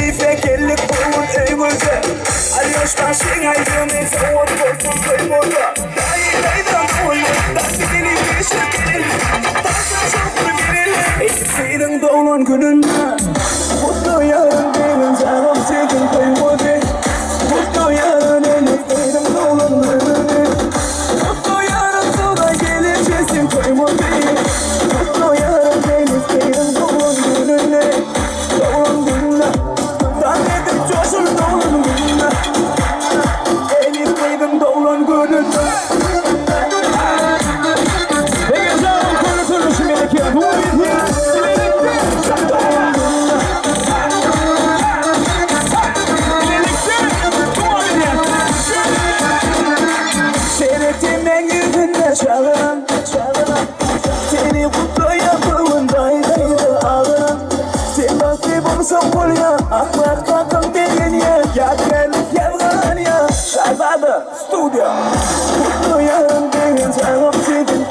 Elife geldik bu gün öýüňize Alýoş bagşyň aýdymy sowgat bolsun toýumyza Daýy-daýzam doýmaz Daşy gelip bişirip berelim Tansa şowhuny berelim Elif gyzyň doglan gününde Gutlaýaryn diýgin janym siziň toýuňyzy Gutlaýaryn Elif gyzyň doglan gününi Gutlaýaryn sowda gelejesiň toýuňyzy Gutlaýaryn Elif gyzyň doglan gününi Doglan gününe Dans edip joşuly doglan gününe Elif gyzyň doglan gününe. Egejanyň köne sürnüşi Melike bu bizi bilelikde Doglan gününe. Bilelikde dowam edýäs. Seretdim meň ýüzünde çagyran Seni gutlaýan göwün daýy-daýza agyran Sen bagtly bolsaň bolýa Ahmyrat kakaň begenýä Ýadygärlik ýazgaranýa Şazada studio Gutlaýaryn begenç agam siziň.